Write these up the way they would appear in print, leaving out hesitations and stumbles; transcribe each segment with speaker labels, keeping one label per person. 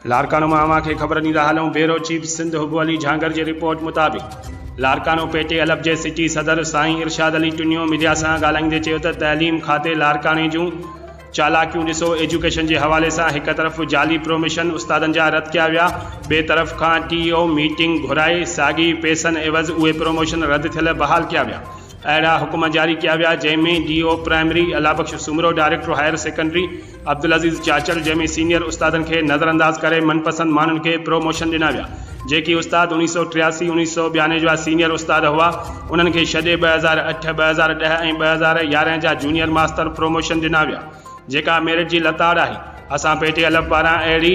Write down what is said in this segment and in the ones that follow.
Speaker 1: لاڙڪاڻو مان اوهان کي خبر ڏيندا هلون بيورو چيف سنڌ حب علي جهانگر جي رپورٽ مطابق لاڙڪاڻو پيٽي الف جي سٽي صدر سائين ارشاد علي ٽنيو ميڊيا سان ڳالهائيندي چيو ته تعليم کاتي لاڙڪاڻي جون چالاڪيون ڏسو ايجوڪيشن جي حوالي سان هڪ طرف جعلي پروميشن استادن جا رد ڪيا ويا ٻئي طرف کان ٽي او ميٽنگ گهرائي ساڳي پئسن عيوض اهي پروموشن رد ٿيل بحال ڪيا ويا اهڙا حڪم جاري ڪيا ويا جنهن ۾ D O primary Allah Bakhsh Soomro director higher secondary Abdul Aziz Chachar جنهن ۾ سينيئر استادن کي نظرانداز ڪري من پسند ماڻهن کي پرو موشن ڏنا ويا جيڪي استاد اوڻيهه سئو ٽياسي اوڻيهه سئو ٻيانوي جا سينيئر استاد هئا انهن کي ڇڏي 2008 2010 ۽ 2011 جا جونيئر ماستر پروموشن ڏنا ويا جيڪا ميرٽ جي لتاڙ آهي. اسان پي ٽي الف پاران اهڙي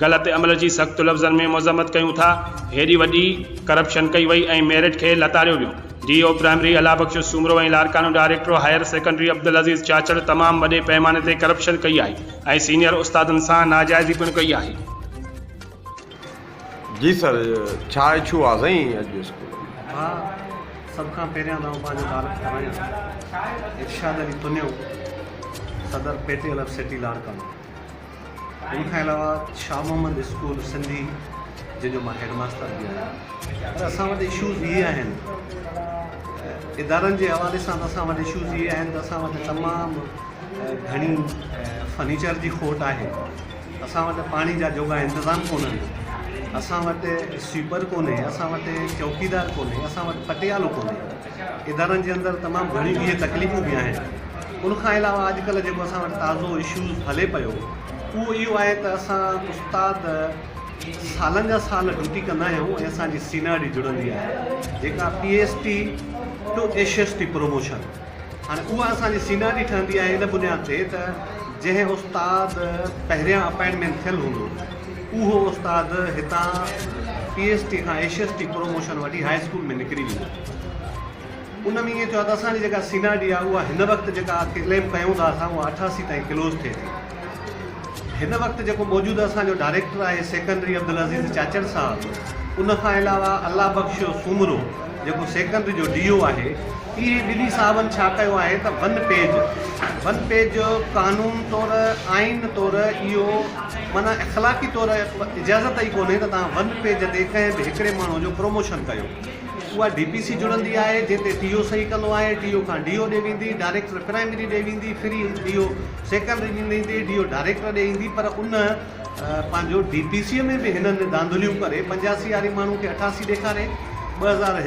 Speaker 1: غلط عمل جي سخت لفظن ۾ مذمت ڪيون ٿا. هيڏي وڏي ڪرپشن ڪئي وئي ۽ ميرٽ کي لتاڙيو ويو. D O primary Allah Bakhsh Soomro ۽ Larkana director higher secondary Abdul Aziz Chachar تمام وڏي پئماني تي ڪرپشن ڪئي آهي ۽ سينيئر استادن سان ناجائزي پڻ ڪئي آهي.
Speaker 2: جي سر ڇا اشو آ سائين اڄ اسڪول ۾.
Speaker 3: ها سڀ کان پهريان ته آئون پنهنجو تعارف ڪرايان ارشاد علي تنيو صدر P T L F city Larkana ان کان علاوه شاهه محمد اسڪول سنڌي جنهن جو مان هيڊ ماستر به آهيان پر اسان وٽ اشوز اهي آهن ادارن جي حوالي سان ته اسان وٽ اشوز اهي آهن ته اسان وٽ تمام گهڻي فرنيچر جي کوٽ آهي اسان وٽ پاڻي جا جوڳا انتظام ڪونهن، اسان وٽ سوئيپر ڪونهي، اسان وٽ چوڪيدار ڪونهي، اسان وٽ پٽيالو ڪونهي. ادارن جي اندر تمام گهڻيون اهي تڪليفون به آهن. ان کان علاوه اڄڪلهه جيڪو اسان وٽ تازو اشوز هلي پيو اهو اهو آهي ته اسان استاد سالن جا سال ڊيوٽي ڪندا آهيون ۽ اسان جي سينارڊي جڙندي آهي جيڪا P S T to S S T promotion هاڻي اها اسان جي سيناري ٺهندي آهي ان بنياد تي ته جنهن استاد پهريان اپائنٽمينٽ ٿيل هوندو اهو استاد هتان پي ايس ٽي کان ايس ايس ٽي پروموشن وٺي هاء اسڪول ۾ نڪري ويندو. ان ۾ ائين ٿيو آهي ته اسان جي جيڪا سيناري آهي اها هن وقت جيڪا ڪليم ڪيون ٿا اسان اها 88 تائين ڪلوز ٿئي ٿي. هن وقت جيڪو موجوده اسان جو ڊائريڪٽر آهي سيڪنڊري عبدالعزيز چاچڙ صاحب ان کان علاوه الله بخش سومرو جيڪو سيڪنڊري جو ڊي او آهي اهي ٻنهي صاحبن ڇا ڪيو آهي ته ون پيج ون پيج قانون طور آئين طور اهو معنيٰ اخلاقي طور اجازت ئي ڪونهي ته توهان ون پيج تي ڪنهن به هڪڙي ماڻهو جو پروموشن ڪيو اها ڊي پي سي جڙندي آهي جنهن تي ٽي او صحيح ڪندو آهي ٽي او کان ڊي او ڏي ويندي ڊائريڪٽر پرائمري ڏي ويندي فري ڊي او سيڪنڊري ڏي ايندي ڊي او ڊائريڪٽر ڏي ايندي پر ان پنهنجو ڊي پي سي ۾ به هنن ڌانڌليون ڪري 85 واري ماڻهو کي 88 ڏيکاري 2000.